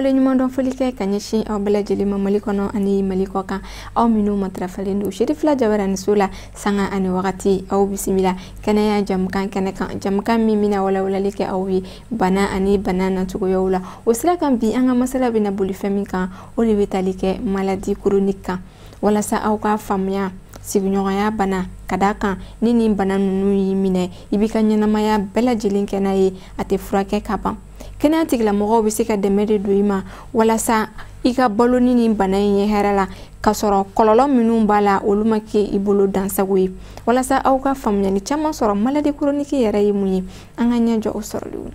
Waleɲuman dɔn foli kɛ ka ɲɛsin aw bɛɛ lajɛlen ma, Mali kɔnɔ ani Mali kɔ kan, aw minnu matarafalen don Serifila Jabaraniso la sanga ani wagati. Aw bisimila kɛnɛya jamukan kɛnɛ kan, jamukan min bɛna walawalali kɛ aw ye bana ani bana nacogoyaw la. O sira kan, bi an ka masala bɛna boli fɛn min kan, o de bɛ tali kɛ maladie chronique kan, walasa aw k'a faamuya sigiɲɔgɔnya bana ka d'a kan. Ni nin bana ninnu y'i minɛ, i b'i ka ɲɛnamaya bɛɛ lajɛlen kɛ n'a ye, a tɛ furakɛ ka ban. Kɛnɛya tigilamɔgɔw bɛ se ka dɛmɛ de don i ma walasa i ka balo ni nin bana in ye hɛrɛ la, k'a sɔrɔ kɔlɔlɔ minnu b'a la, olu ma kɛ i bolo dansago ye. Walasa aw ka faamuyali caman sɔrɔ maladie chronique yɛrɛ ye mun ye, an ka ɲɛ jɔ o sɔrɔliw na.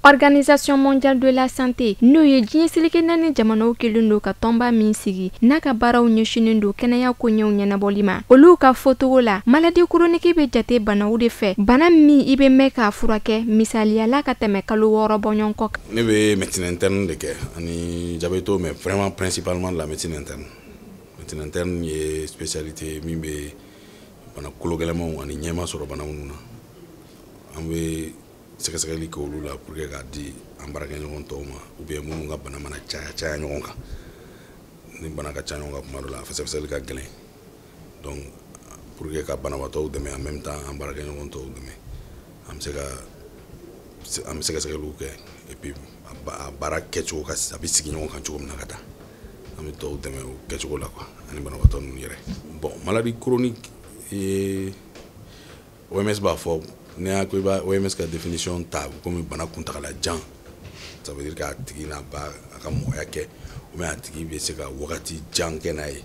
Organisation mondiale de la santé, n'o ye diɲɛ seleke naani jamanaw kelen don ka tɔnba min sigi, n'a ka baaraw ɲɛsinen don kɛnɛya koɲɛw ɲɛnabɔli ma, olu ka fɔtogo la, maladie chronique bɛ jate banaw de fɛ, bana min i bɛ mɛn k'a furakɛ, misaliyala ka tɛmɛ kalo 6 bɔɲɔgɔn kan. Ne bɛ médecine interne de kɛ ani diabète, mais vraiment principalement la médecine interne. Médecine interne ye spécialité min bɛ bana kologɛlɛmanw ani ɲɛma sɔrɔ bana minnu na, an bɛ sɛgɛsɛgɛli kɛ olu la pour que k'a di an baarakɛɲɔgɔn tɔw ma, ou bien minnu ka bana mana caya caya ɲɔgɔn kan. Ni bana ka ca ɲɔgɔn kan kuma dɔ la, a fɛsɛfɛsɛli ka gɛlɛn. Donc pour que ka banabaatɔw dɛmɛ, en même temps an baarakɛɲɔgɔn tɔw dɛmɛ, an bɛ se ka an bɛ sɛgɛsɛgɛliw kɛ et puis a baara kɛcogo ka a bɛ sigi ɲɔgɔn kan cogo min na ka taa, an bɛ tɔw dɛmɛ o kɛcogo la quoi, ani banabaatɔ ninnu yɛrɛ. Bon, maladie chronique ye, OMS b'a fɔ, n'i y'a ko i b'a OMS ka définition ta komi bana kuntagalajan, ça veut dire k'a tigi n'a ba a ka mɔgɔya kɛ, ou bien a tigi bɛ se ka wagati jan kɛ n'a ye,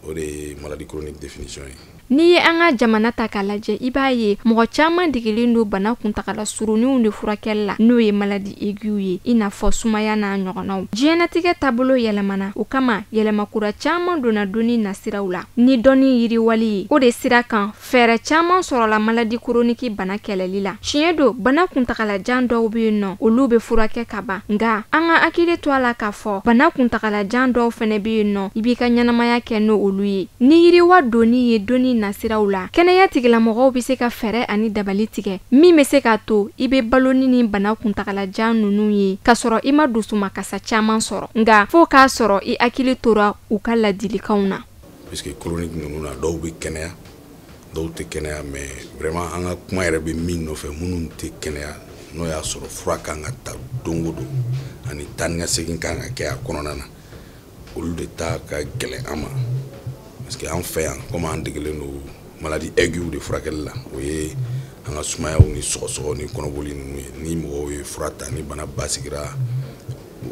o de ye maladie chronique définition ye. N'i ye an ka jamana ta k'a lajɛ, i b'a ye mɔgɔ caman degelen don bana kuntagala surunninw de furakɛli la, n'o ye maladie aiguë ye, i n'a fɔ sumaya n'a ɲɔgɔnnaw. Diɲɛnatigɛ taabolo yɛlɛmana, o kama yɛlɛmakura caman donna donni nasiraw la ni dɔnni yiriwali ye. O de sira kan, fɛɛrɛ caman sɔrɔla maladie chronique bana kɛlɛli la. Tiɲɛ don, bana kuntagalajan dɔw bɛ yen nɔ, olu bɛ furakɛ ka ban, nka an ka hakili to a la k'a fɔ bana kuntagalajan dɔw fɛnɛ bɛ yen nɔ, i b'i ka ɲɛnamaya kɛ n'o olu ye. Ni yiriwa donni ye donni nasiraw la, kɛnɛya tigilamɔgɔw bɛ se ka fɛɛrɛ ani dabali tigɛ min bɛ se k'a to i bɛ balo ni nin bana kuntagalajan ninnu ye, k'a sɔrɔ i ma dusumakasa caman sɔrɔ, nka fo k'a sɔrɔ i hakili tora u ka ladilikanw na. Puisque chronique ninnu na, dɔw bɛ kɛnɛya, dɔw tɛ kɛnɛya, mais vraiment an ka kuma yɛrɛ bɛ min nɔfɛ, minnu tɛ kɛnɛya, n'o y'a sɔrɔ fura kan ka ta don o don ani taa ni ka segin kan ka kɛ a kɔnɔna na, olu de ta ka gɛlɛn an ma. Parce que an fɛ yan, komi an degelen don maladie aiguë de furakɛli la, o ye an ka sumayaw ni sɔgɔsɔgɔ ni kɔnɔboli ninnu ye, ni mɔgɔw ye fura ta, ni bana basigira,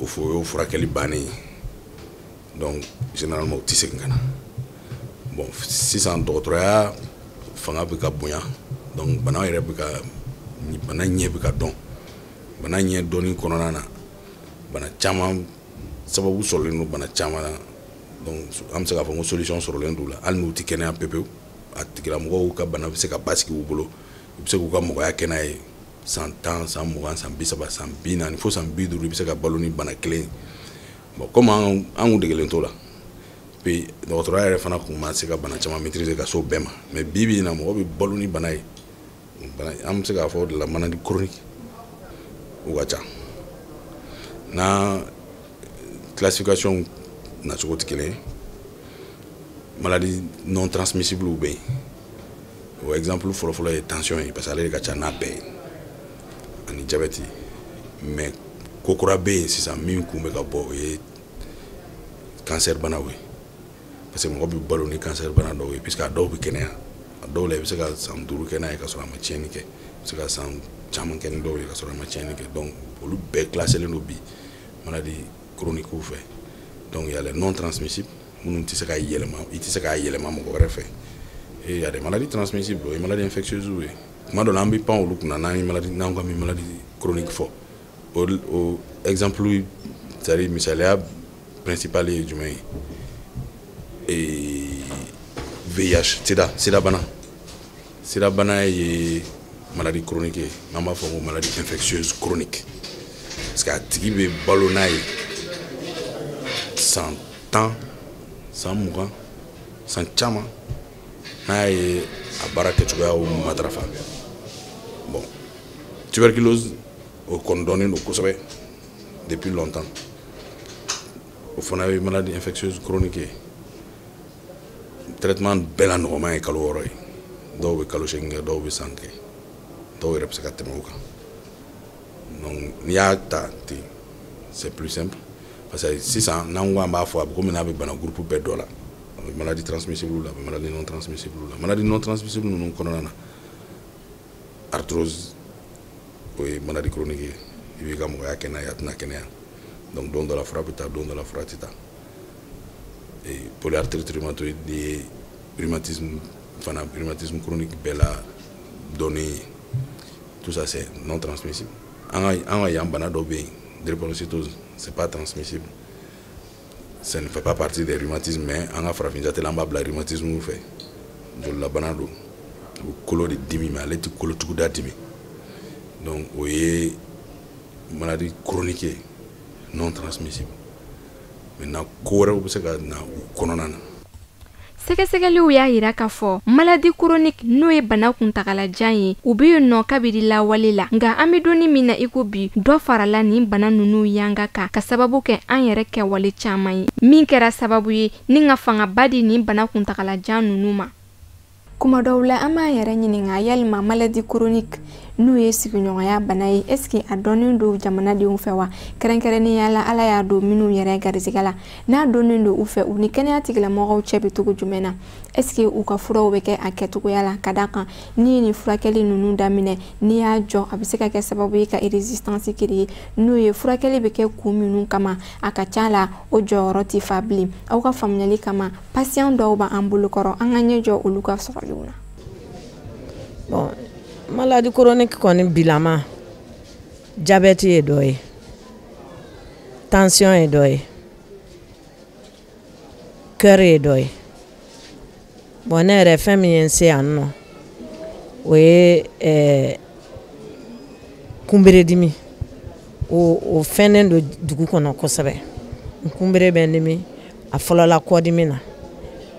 o fɔ o y'o furakɛli bannen ye. Donc généralement u tɛ segin ka na. Bon, sisan dɔgɔtɔrɔya fanga bɛ ka bonya, donc bana yɛrɛ bɛ ka bana ɲɛ bɛ ka dɔn. Bana ɲɛ dɔnni kɔnɔna na, bana caman sababu sɔrɔlen don bana caman na. Donc an bɛ se k'a fɔ ko solution sɔrɔlen don la. Hali n'u tɛ kɛnɛya pepewu, a tigilamɔgɔw ka bana bɛ se ka basigi u bolo, u bɛ se k'u ka mɔgɔya kɛ n'a ye san 10, san 20, san 30, san 40, fo san 50, i bɛ se ka balo ni bana kelen ye. Bon, comme an kun degelen t'o la, puis dɔgɔtɔrɔya yɛrɛ fana kun ma se ka bana caman maîtriser ka s'o bɛɛ ma. Mais bi bi in na, mɔgɔ bɛ balo ni bana ye, bana an bɛ se k'a fɔ o de la maladie chronique u ka ca n'a classification nacogo tɛ kelen ye. Maladie non transmissible bɛ yen, o exemple fɔlɔfɔlɔ ye tension ye, parce que ale de ka ca n'a bɛɛ ye, ani diabète. Mais ko kura bɛ yen sisan min kun bɛ ka bɔ, o ye cancer banaw ye, parce que mɔgɔ bɛ balo ni cancer bana dɔw ye, puisque a dɔw bɛ kɛnɛya. A dɔw la, i bɛ se ka san 5 kɛ n'a ye ka sɔrɔ a ma tiɲɛni kɛ, i bɛ se ka san caman kɛ ni dɔw ye ka sɔrɔ a ma tiɲɛni kɛ. Donc olu bɛɛ classé len don bi maladie chronique fɛ. Donc il y a les non transmissibles, minnu tɛ se ka yɛlɛma, i tɛ se k'a yɛlɛma mɔgɔ wɛrɛ fɛ, et il y a des maladies transmissibles, o ye maladies infectieuses ye. Tuma dɔ la, an bɛ pan olu kunna n'an ye maladie, n'an ko an bɛ maladie chronique fɔ. O exemple, c'est à dire misaliya principal ye jumɛn ye? VIH, sida, sida bana. Sida bana ye maladie chronique ye, n'an b'a fɔ ko maladie infectieuse chronique, parce que a tigi bɛ balo n'a ye san 10, san 20, san caman, n'a ye a baara kɛcogoyaw matarafa. Bon, tuberculose, o kɔni dɔnnen don kosɛbɛ. depuis longtemps, o fana ye maladie infectieuse chronique ye. Traitement bɛɛ la nɔgɔman ye kalo 6 ye. Dɔw bɛ kalo 8 kɛ, dɔw bɛ san kɛ, dɔw yɛrɛ bɛ se ka tɛmɛ o kan. Donc n'i y'a ta ten, c'est plus simple, parce que sisan n'an ko an b'a fɔ, a bɛ komi n'a bɛ bana groupe bɛɛ dɔ la. A bɛ maladie transmissible la, a bɛ maladie non transmissible la. Maladie non transmissible ninnu kɔnɔna na, arthrose, o ye maladie chronique ye. I b'i ka mɔgɔya kɛ n'a ye, a tɛna kɛnɛya. Donc don dɔ la fura bɛ ta, don dɔ la fura tɛ ta. Polyarthrite rhumatoïde ye rhumatisme fana, rhumatisme chronique bɛɛ la dɔnnen ye. Tout ça, c'est non transmissible. An ka yan bana dɔw bɛ yen, drépanocytose, c'est pas transmissible, ça ne fait pas partie des rhumatismes, mais an ka farafin jate la, an b'a bila rhumatisme fɛ. Jolilabana don, a bɛ kolo de dimi, mais ale tɛ kolotuguda dimi. Donc o ye maladie chronique ye, non transmissible. Maintenant, ko wɛrɛw bɛ se ka na u kɔnɔna na. Sɛgɛsɛgɛliw y'a yira k'a fɔ maladie chronique, n'o ye bana kuntagalajan ye, u be yen nɔ kabiri lawale la. Nka an be donni min na i ko bi, dɔ farala nin bana nunu yanga kan ka sababu kɛ an yɛrɛ kɛwale caaman ye, min kɛra sababu ye ni ka fangaba di nin bana kuntagalajan nunu ma. Kuma dɔw la, an b'an yɛrɛ ɲininka, yalima maladie chronique, n'o ye sigiɲɔgɔnya bana ye, est ce que a dɔnnen don jamanadenw fɛ wa? Kɛrɛnkɛrɛnnenya la, Ala y'a don minnu yɛrɛ garisɛgɛ la, n'a dɔnnen don u fɛ, u ni kɛnɛya tigilamɔgɔw cɛ bɛ cogo jumɛn na? Est ce que u ka furaw bɛ kɛ a kɛcogoya la? Ka da kan, n'i ye nin furakɛli ninnu daminɛ, n'i y'a jɔ, a bɛ se ka kɛ sababu ye ka résistance créer, n'o ye furakɛli bɛ kɛ kun minnu kama, a ka ca la o jɔyɔrɔ tɛ fa bilen. Aw ka faamuyali kama, patient dɔw b'an bolo kɔrɔ, an ka ɲɛ jɔ olu ka sɔrɔlenw na. Bon, maladie chronique kɔni bilama, diabète ye dɔ ye, tension ye dɔ ye, cœur ye dɔ ye. Bon, ne yɛrɛ, fɛn min ye n se yan nɔ, o ye kunberedimi. O fɛnnen don dugu kɔnɔ kosɛbɛ. N kunbere bɛ n dimi, a fɔlɔla kɔdimi na,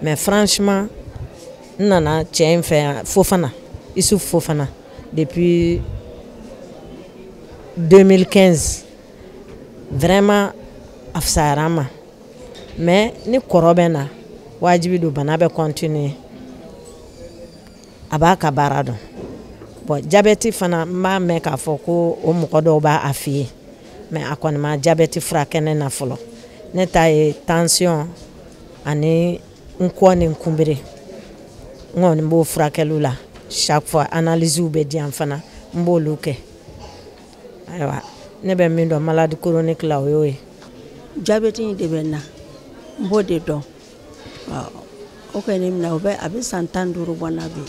mais franchement, n nana cɛ in fɛ yan, Fofana, Isuf Fofana, depuis 2015, vraiment a fisayara n ma. Mais ni kɔrɔ bɛ na, wajibi don, bana bɛ continuer, a b'a ka baara dɔn. Bon, diabète fana, n b'a mɛn k'a fɔ ko o mɔgɔ dɔw b'a a f'i ye, mais a kɔni ma diabète furakɛ ne na fɔlɔ. Ne ta ye tension ani n kɔ ni n kunbere. N kɔni b'o furakɛliw la. Chaque fois, analyse bɛ di yan fana, n b'olu kɛ. Ayiwa, ne bɛ min dɔn maladie chronique la, o y'o ye. Diabète in de bɛ n na, n b'o de dɔn. O kɔni minɛ, o bɛ a bɛ san 15 bɔ n na bi.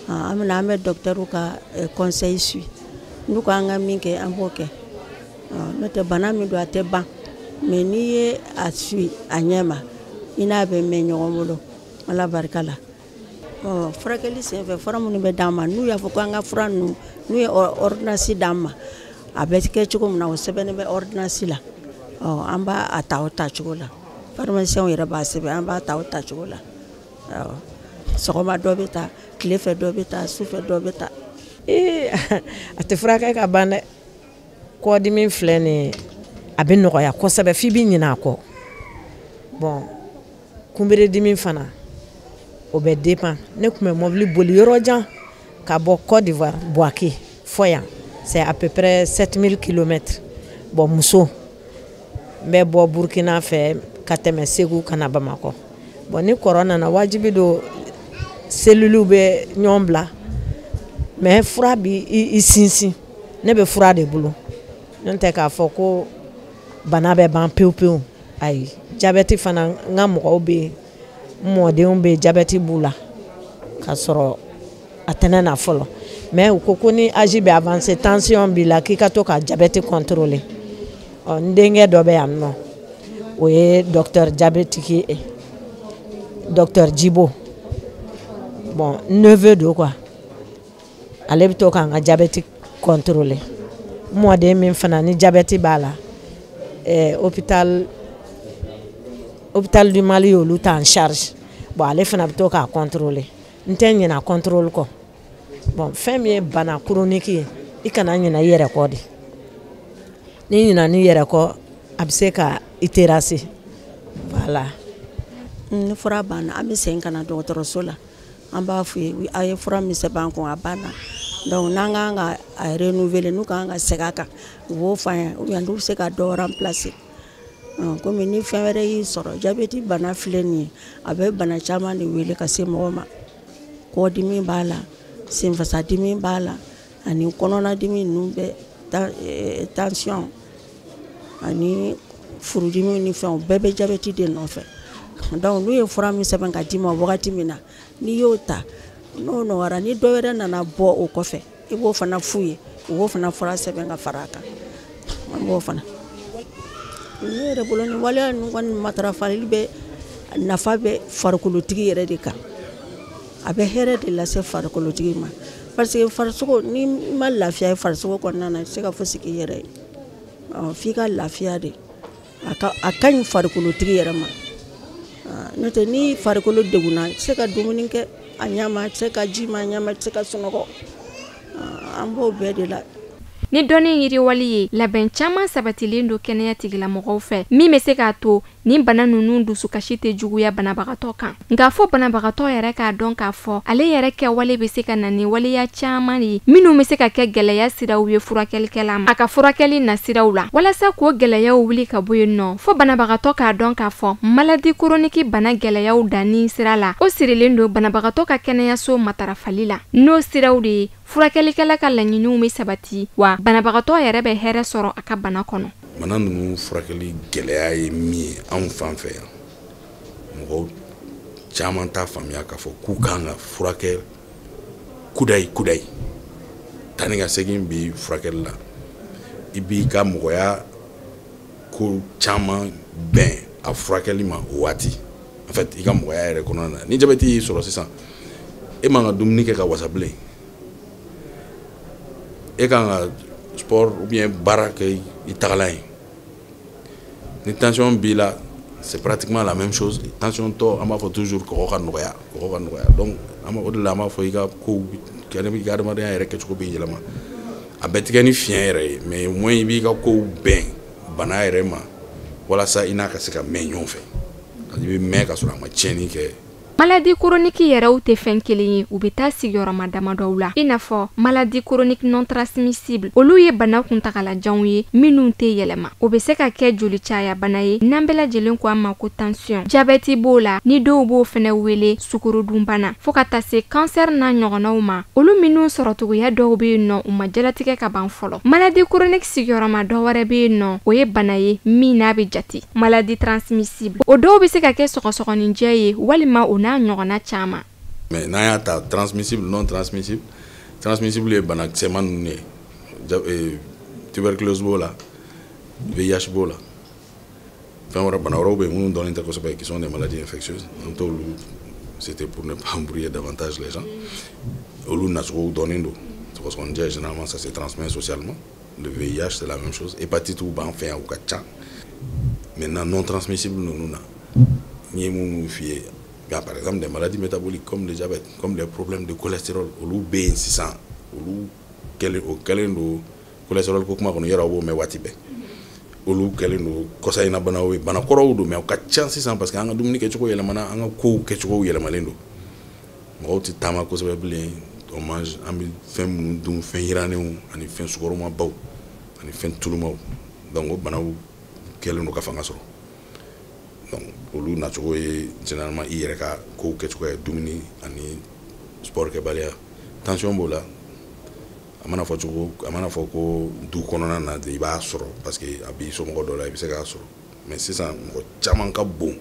An bɛna, an bɛ docteur ka conseil suit. N'u ko an ka min kɛ, an b'o kɛ. N'o tɛ, bana min don, a tɛ ban, mais n'i ye a suit a ɲɛ ma, i n'a bɛ mɛn ɲɔgɔn bolo, Ala barika la. Furakɛli senfɛ, fura minnu bɛ d'an ma, n'u y'a fɔ ko an ka fura ninnu, n'u ye ordonnance d'an ma, a bɛ kɛ cogo min na, o sɛbɛnnen bɛ ordonnance la. An b'a a ta o tacogo la. Pharmacien yɛrɛ b'a sɛbɛn, an b'a ta o tacogo la. Sɔgɔma dɔ bɛ ta, tile fɛ dɔ bɛ ta, sufɛ dɔ bɛ ta. Ee, a tɛ furakɛ ka ban dɛ. Kɔdimi filɛ nin ye, a bɛ nɔgɔya kosɛbɛ f'i bɛ ɲinɛ a kɔ. Bon, kunberedimi fana, o bɛ dépend. Ne tun bɛ mobili boli yɔrɔ jan ka bɔ Côte d'Ivoire, Bouaké, fɔ yan, c'est à peu près 7000 kilomètres. Bon, muso n bɛ bɔ Burkina fɛ ka tɛmɛ Segu ka na Bamakɔ. Bon, ni kɔrɔ nana, wajibi don, cellules bɛ ɲɔgɔn bila, mais fura bi i sinsin. Ne bɛ fura de bolo, n'o tɛ k'a fɔ ko bana bɛ ban pewu pewu, ayi. Diabète fana, n ka mɔgɔw bɛ yen, n mɔdenw bɛ yen, diabète b'u la k'a sɔrɔ a tɛ ne na fɔlɔ. Mais u ko ko ni âge bɛ avancer, tension b'i la, k'i ka to ka diabète contrôler. Ɔ, n denkɛ dɔ bɛ yan nɔ, o ye docteur diabétique ye, docteur Djibo. Bon, neveu don quoi, ale bɛ to k'an ka diabète contrôler. N mɔden min fana ni diabète b'a la, hôpital du Mali y'olu ta en charge. Bon, ale fana bɛ to k'a contrôler. N tɛ ɲinɛ contrôle kɔ. Bon, fɛn min ye bana chronique ye, i kana ɲinɛ i yɛrɛ kɔ de. N'i ɲinɛn'i yɛrɛ kɔ, a bɛ se ka i terrasser. Voilà. Ni fura banna, an bɛ segin ka na dɔgɔtɔrɔso la. An b'a f'u ye, a ye fura min sɛbɛn an kun, a banna. Donc n'an kan ka a renouveler, n'u kan ka segin a kan, u b'o fɔ an ye, ou bien n'u bɛ se ka dɔ remplacer. Komi ni fɛn wɛrɛ y'i sɔrɔ, jabɛti bana filɛ nin ye, a bɛ bana caman de wele ka se mɔgɔ ma. Kɔdimi b'a la, senfasadimi b'a la, ani kɔnɔnadimi ninnu bɛɛ, tension ani furudimi ni fɛnw bɛɛ bɛ jabɛti de nɔfɛ. Donc n'u ye fura min sɛbɛn ka d'i ma wagati min na, n'i y'o ta, n'o nɔgɔyara, ni dɔ wɛrɛ nana bɔ o kɔfɛ, i b'o fana f'u ye, u b'o fana fura sɛbɛn ka fara a kan. An b'o fana. Ne yɛrɛ bolo, nin waleya ninnu kɔni matarafali bɛ nafa bɛ farikolotigi yɛrɛ de kan. A bɛ hɛrɛ de lase farikolotigi ma, parce que farisogo, n'i ma lafiya farisogo kɔnɔna na, i tɛ se ka fosi k'i yɛrɛ ye. F'i ka lafiya de. A ka ɲi farikolotigi yɛrɛ ma. N'o tɛ, ni farikolo degunna, i tɛ se ka dumuni kɛ a ɲɛ ma, i tɛ se ka ji ma a ɲɛ ma, i tɛ se ka sunɔgɔ. An b'o bɛɛ de la. Ni dɔnni yiriwali ye, labɛn caman sabatilen don kɛnɛya tigilamɔgɔw fɛ min bɛ se k'a to nin bana ninnu dusukasi tɛ juguya banabagatɔ kan. Nka fo banabagatɔ yɛrɛ k'a dɔn k'a fɔ ale yɛrɛ kɛwale bɛ se ka na ni waleya caman ye minnu bɛ se ka kɛ gɛlɛya siraw ye furakɛlikɛla ma a ka furakɛli nasiraw la. Walasa k'o gɛlɛyaw wuli ka bɔ yen nɔ, fo banabagatɔ k'a dɔn k'a fɔ maladie chronique bana gɛlɛyaw danni sira la, o sirilen don banabagatɔ ka kɛnɛyaso matarafali la. N'o siraw de ye, furakɛlikɛla ka laɲiniw bɛ sabati, wa banabagatɔ yɛrɛ bɛ hɛrɛ sɔrɔ a ka bana kɔnɔ. Bana ninnu furakɛli gɛlɛya ye min ye anw fan fɛ yan, mɔgɔw caman t'a faamuya k'a fɔ k'u kan ka furakɛ kudayi kudayi. Taa ni ka segin bi furakɛli la, i b'i ka mɔgɔya ko caman bɛn a furakɛli ma o waati. En fait, i ka mɔgɔya yɛrɛ kɔnɔna na, ni jabɛti y'i sɔrɔ sisan, e man ka dumuni kɛ ka wasa bilen, e kan ka sport ou bien baara kɛ i tagalan ye. Ni tension b'i la, c'est pratiquement la même chose. Tension tɔ, an b'a fɔ toujours kɔgɔ ka nɔgɔya, kɔgɔ ka nɔgɔya. Donc o de la an b'a fɔ i ka kow, i ka adamadenya yɛrɛ kɛcogo bɛ yɛlɛma. A bɛɛ tɛ kɛ ni fiɲɛ yɛrɛ ye, mais au moins i b'i ka kow bɛn bana yɛrɛ ma walasa i n'a ka se ka mɛn ɲɔgɔn fɛ. I bɛ mɛn ka sɔrɔ a ma tiɲɛni kɛ. Maladie chronique yɛrɛw tɛ fɛn kelen ye, u bɛ taa sigiyɔrɔma damadɔw la, i n'a fɔ maladie chronique non transmissible. Olu ye bana kuntagalajanw ye minnu tɛ yɛlɛma. O bɛ se ka kɛ joli caya bana ye, n'an bɛɛ lajɛlen ko a ma ko tension. Jabɛti b'o la, ni dɔw b'o fɛnɛ wele sukarodunbana, fo ka taa se cancer n'a ɲɔgɔnnaw ma. Olu minnu sɔrɔcogoya dɔw bɛ yen nɔ, u ma jalatigɛ ka ban fɔlɔ. Maladie chronique sigiyɔrɔma dɔ wɛrɛ bɛ yen nɔ, o ye bana ye min n'a bɛ jate maladie transmissible. O dɔw bɛ se ka kɛ sɔgɔsɔgɔninjɛ ye walima o n'a ɲɔgɔnna caman. Mais n'an y'a ta transmissible, non transmissible, transmissible ye banakisɛman ninnu ye, tuberculose b'o la, VIH b'o la, fɛn wɛrɛ bana wɛrɛw bɛ yen minnu dɔnnen tɛ kosɛbɛ, qui sont des maladies infectieuses. An t'olu, c'était pour ne pas embrouiller davantage les gens. Olu nacogo dɔnnen don. Sɔgɔsɔgɔnijɛ, généralement ça se transmet socialement. Le VIH, c'est la même chose. Hépatite b'an fɛ yan, u ka ca. Maintenant, non transmissible ninnu na, n ye minnu f'i ye, par exemple des maladies métaboliques comme le diabète, comme des problèmes de cholestérol, olu bɛ yen sisan, olu kɛlen o kɛlen don cholestérol ko kuma kɔni yɔrɔ, aw b'o mɛn waati bɛɛ. Olu kɛlen don kɔsa in na banaw ye, bana kɔrɔw don, mais u ka ca sisan parce que an ka dumuni kɛcogo yɛlɛmana, an ka kow kɛcogo yɛlɛmalen don. Mɔgɔw tɛ taama kosɛbɛ bilen, on mange, an bɛ fɛn minnu dun, fɛn yirannenw ani fɛn sukaromabaw ani fɛn tulumaw. Donc o banaw kɛlen don ka fanga sɔrɔ. Donc olu nacogo ye généralement i yɛrɛ ka kow kɛcogo ye, dumuni ani sport kɛbaliya. Tension b'o la, a mana fɔ cogo, a mana fɔ ko du kɔnɔna na de i b'a sɔrɔ, parce que a b'i somɔgɔ dɔ la, i bɛ se k'a sɔrɔ. Mais sisan mɔgɔ caman ka bon,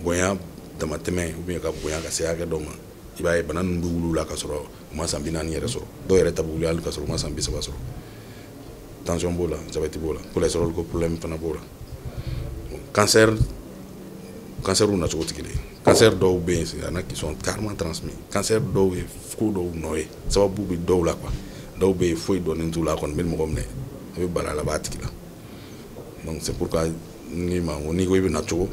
bonya damatɛmɛ ou bien ka bonya ka se hakɛ dɔ ma, i b'a ye bana ninnu bɛ wuli u la ka sɔrɔ u ma san 40 yɛrɛ sɔrɔ. Dɔw yɛrɛ ta bɛ wuli hali ka sɔrɔ u ma san 30 sɔrɔ. Tension b'o la, diabète b'o la, cholestérol ko problème fana b'o la. Cancer, cancer nacogo tɛ kelen ye. Cancer dɔw bɛ yen, il y en a qui sont carrément transmis. Cancer dɔw ye ko dɔw nɔ ye, sababu bɛ dɔw la quoi. Dɔw bɛ yen, foyi dɔnnen t'u la, a kɔni bɛ mɔgɔ minɛ, a bɛ bana la, a b'a tigi la. Donc c'est pourquoi ni ma ko n'i ko i bɛ na cogo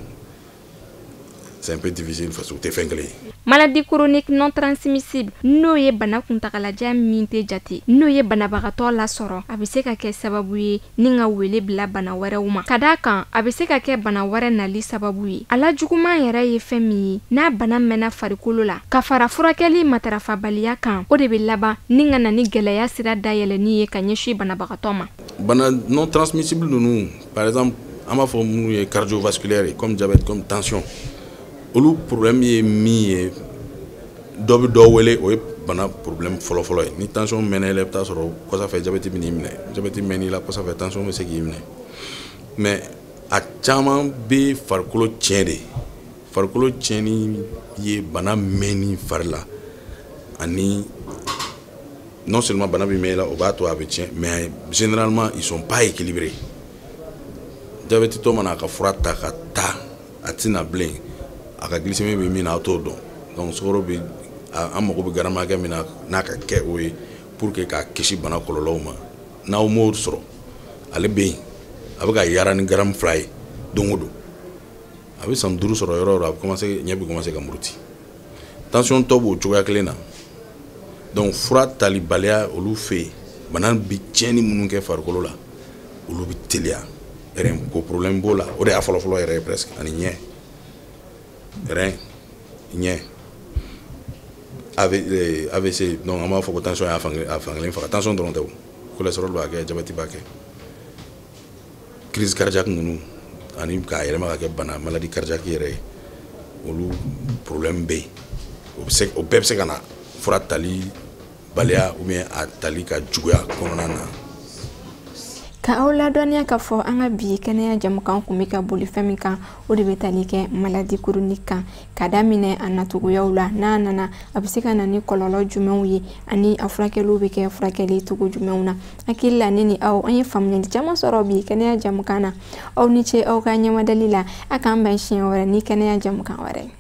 C'est un peu difficile parce que u tɛ fɛn kelen ye. Maladie chronique non transmissible, n'o ye bana kuntagalajan min tɛ jate, n'o ye banabagatɔ lasɔrɔ, a bɛ se ka kɛ sababu ye ni ka wele bila bana wɛrɛw ma, ka d'a kan a bɛ se ka kɛ bana wɛrɛ nali sababu ye. A la juguman yɛrɛ ye fɛn min ye, n'a bana mɛnna farikolo la ka fara furakɛli matarafabaliya kan, o de bɛ laban ni ka na ni gɛlɛya sira dayɛlɛnni ye ka ɲɛsin banabagatɔ ma. Bana non transmissible ninnu, par exemple, an b'a fɔ minnu ye cardiovasculaire ye, comme diabète, comme tension, olu problème ye min ye, dɔ bɛ dɔ wele, o ye bana problème fɔlɔfɔlɔ ye. Ni tension mɛnna i la, i bɛ taa sɔrɔ kɔsa fɛ diabète bɛ n'i minɛ, diabète mɛn'i la, kɔsa fɛ tension bɛ se k'i minɛ. Mais a caman bɛ farikolo tiɲɛ de. Farikolo tiɲɛni ye bana mɛnni fari la, ani non seulement bana bɛ mɛn i la, o b'a to a bɛ tiɲɛ, mais généralement ils sont pas équilibrés. Diabète tɔ mana a ka fura ta ka taa, a tɛna bilen, a ka glycémie bɛ min na, a t'o dɔn. Donc sukaro bɛ, an mago bɛ garamu hakɛ min na n'a ka kɛ o ye pour que k'a kisi bana kɔlɔlɔw ma, n'aw m'o sɔrɔ, ale bɛ yen, a bɛ ka yaara ni garamu 2 ye don o don. A bɛ san 5 sɔrɔ yɔrɔ o yɔrɔ, a bɛ commencer, ɲɛ bɛ commencer ka muruti. Tension tɔ b'o cogoya kelen na. Donc fura talibaliya olu fɛ yen, bana bɛ tiɲɛni minnu kɛ farikolo la, olu bɛ teliya. Rein ko problème b'o la, o de y'a fɔlɔfɔlɔ yɛrɛ ye presque, ani ɲɛ, rein, ɲɛ, AVC. Donc an b'a fɔ ko tension y'a fankelen faga. Tension dɔrɔn tɛ o, cholestérol b'a kɛ, diabète b'a kɛ, crise cardiaque ninnu, ani k'a yɛlɛma ka kɛ bana maladie cardiaque yɛrɛ ye, olu problème bɛ yen. O bɛ se, o bɛɛ bɛ se ka na fura tali baliya ou bien a tali ka juguya kɔnɔna na. Ka aw ladɔnniya k'a fɔ an ka bi kɛnɛya jamukan kun bɛ ka boli fɛn min kan, o de bɛ tali kɛ maladie chronique kan, ka daminɛ a natogoyaw la, n'a nana a bɛ se ka na ni kɔlɔlɔ jumɛnw ye, ani a furakɛliw bɛ kɛ furakɛli cogo jumɛnw na. Hakili la, ne ni aw, an ye faamuyali caman sɔrɔ bi kɛnɛya jamukan na. Aw ni ce aw ka ɲɛmadali la. A k'an bɛn siɲɛ wɛrɛ ni kɛnɛya jamukan wɛrɛ.